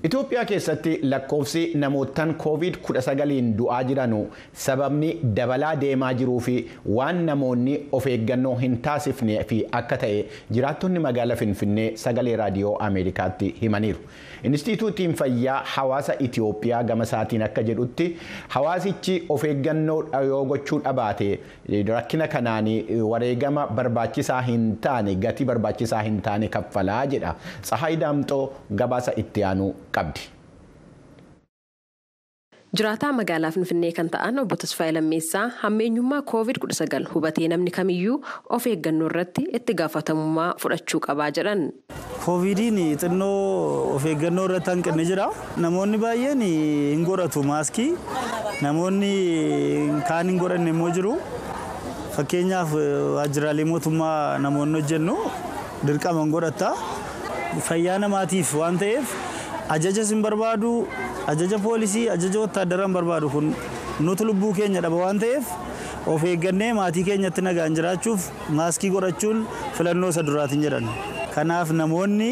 Itoophiyaa keessatti lakkoofsi namootaan COVID-19 du'aa jiranu sababni dabalaa deemaa jiruu fi waan namoonni of eeggannoo hin taasifne fi akka ta'e jiraattonni magaalaa Finfinnee sagalee raadiyoo Ameerikaatti himaniiru. Inistituutiin fayyaa hawaasa Itoophiyaa gama isaatiin akka jedhutti hawaasichi of eeggannoo yoo gochuu dhabaate rakkina kanaan wareegama barbaachisaa hin taane gatii barbaachisaa hin taane kaffalaa jedha. Tsahaay Daamxoo gabaasa itti aanu qabdi. Jiraataa magaalaa Finfinnee kan ta'an obbo Tasfaayee Lammeessaa hammeenyummaa COVID-19 hubatee namni kamiyyuu of eeggannoo irratti itti gaafatamummaa fudhachuu qabaa jedhan. Koovidiin xinnoo of eeggannoo irratti hanqinni jira. Namoonni baay'een hin godhatu maaskii. Namoonni kaan hin godhanne immoo jiru. Fakkeenyaaf waajjiraalee mootummaa namoonni hojjennu dirqama hin godhatta. Fayyaa namaatiif waan ta'eef ajajas hin barbaadu, ajaja poolisii, ajaja wattaaddaraa hin barbaadu kun nuti lubbuu keenya dhaba waan ta'eef of eeggannee maatii keenyatti nagaan jiraachuuf maaskii godhachuun filannoo isa duraatiin jedhan. Kanaaf namoonni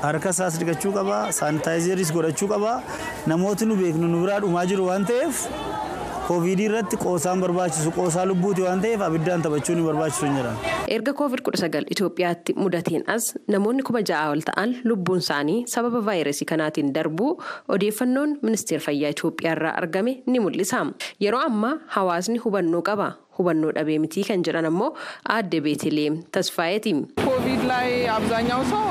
harka isaas dhiqachuu qaba, saanitaayizeris godhachuu qaba. Namooti nu beeknu nu biraa dhumaa jiru waan ta'eef koovidii irratti qoosaan barbaachisu qoosaa lubbuuti waan ta'eef abiddaan taphachuun hin barbaachisu hin jedhan. Erga COVID-19 Itoophiyaatti mudateen as namoonni 6,000 ol ta'an lubbuun isaanii sababa vaayirasii kanaatiin darbuu odeeffannoon ministeera fayyaa Itoophiyaa irraa argame ni mul'isa. Yeroo ammaa hawaasni hubannoo qaba. Hubannoo dhabee mitii kan jedhan ammoo aadde Beeteleem Tasfaayeeti. ኮቪድ ላይ አብዛኛው ሰው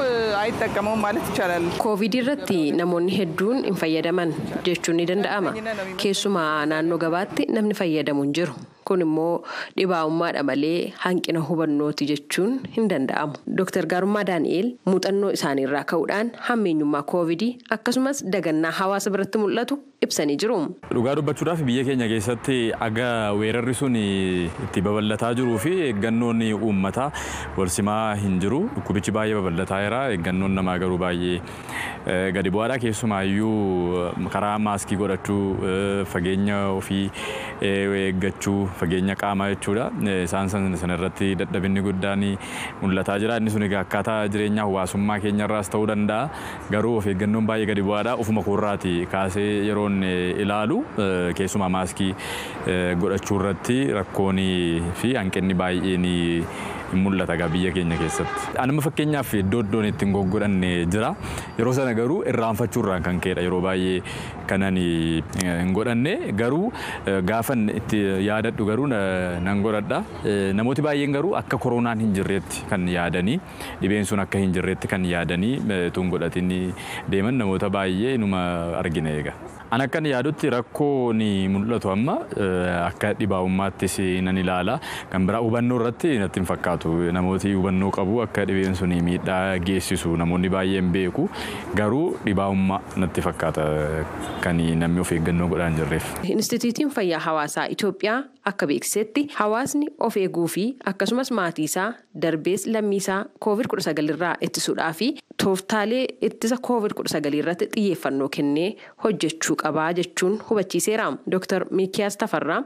አይጠቀመውም ማለት ይቻላል። Koovid irratti namoonni hedduun hin fayyadaman jechuun ni danda'ama. Keessumaa naannoo gabaatti namni fayyadamu hin jiru. Kun immoo dhibaa'ummaadha malee hanqina hubannooti jechuun hin danda'amu. Dooktar Gaarummaa Daani'eel muuxannoo isaaniirraa ka'uudhaan hammeenyummaa koovidii akkasumas dagannaa hawaasa biratti mul'atu ibsanii jiru. Dhugaa dubbachuudhaaf biyya keenya keessatti aga weerarri sun itti babal'ataa jiruu fi eeggannoon uummataa walsimaa hin jiru. Dhukkubichi baay'ee babal'ataa jira. Eeggannoon namaa garuu baay'ee gadi bu'aadha. Keessumaayyuu karaa maaskii godhachuu, fageenya ofii eeggachuu, fageenya qaamaa jechuudha. Isaan sana irratti dadhabinni guddaan mul'ataa jira. Inni sun egaa akkaataa jireenya hawaasummaa keenyarraas ta'uu danda'a. Garuu of eeggannoon baay'ee gadi bu'aadha. Ofuma koorraati kaasee yeroon ilaalu keessumaa maaskii godhachuu irratti rakkoon fi hanqinni baay'een mul'ata egaa biyya keenya keessatti. Anuma fakkeenyaaf iddoo iddoon itti hin goggodhanne jira. Yeroo sana garuu irraanfachuu irraan kan ka'edha. Yeroo baay'ee kanan hin godhanne garuu gaafan itti yaadadhu garuu nan godhadha. Namooti baay'een garuu akka koronaan hin jirreetti kan yaadanii dhibeen sun akka hin jirreetti kan yaadanii utuu hin godhatin deeman namoota baay'ee numa argina egaa. An akkan yaadutti rakkoo ni mul'atu amma akka dhibaa'ummaattis nan ilaala. Kan biraa hubannoo irratti natti hin fakkaatu. Namooti hubannoo qabu akka dhibeen sun miidhaa geessisu namoonni baay'een beeku. Garuu dhibaa'ummaa natti fakkaata kan namni of eeggannoo godhaa hin jirreef. Inistituutiin Fayyaa Hawaasaa Itoophiyaa akka beeksisetti hawaasni of eeguu fi akkasumas maatii isaa darbees lammii isaa COVID-19 irraa ittisuudhaa fi tooftaalee ittisa COVID-19 irratti xiyyeeffannoo kennee hojjechuu qabaa jechuun hubachiiseera. Dooktar Miikiyaas Tafarraa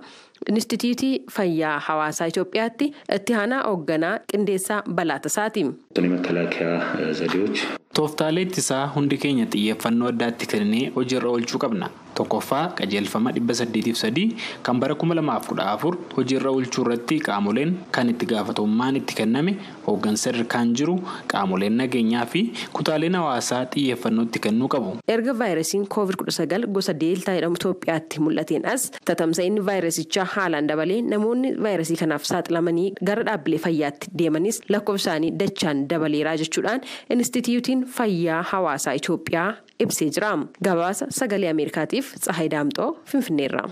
Inistituutii Fayyaa Hawaasaa Itoophiyaatti itti aanaa hoogganaa qindeessaa balaa tasaati. የመከላከያ ዘዴዎች Tooftaalee ittisaa hundi keenya xiyyeeffannoo addaatti kennee hojiirra oolchuu qabna. Tokkoffaa qajeelfama 803 kan bara 2014 hojiirra oolchuu irratti qaamoleen kan itti gaafatamummaan itti kenname hooggansa sadarkaan jiru qaamoleen nageenyaa fi kutaaleen hawaasaa xiyyeeffannoo itti kennuu qabu. Erga vaayirasiin COVID-19 gosa deeltaa jedhamu Itoophiyaatti mul'ateen as tatamsa'inni vaayirasichaa haalaan dabalee namoonni vaayirasii kanaaf saaxilamanii gara dhaabbilee fayyaatti deemanis lakkoofsa isaanii dachaan dabaleeraa jechuudhaan Inistituutiin Fayyaa Hawaasaa Itoophiyaa ibsee jira. Gabaasa sagalee Ameerikaatiif Tsahaay Daamxoo Finfinneerraa.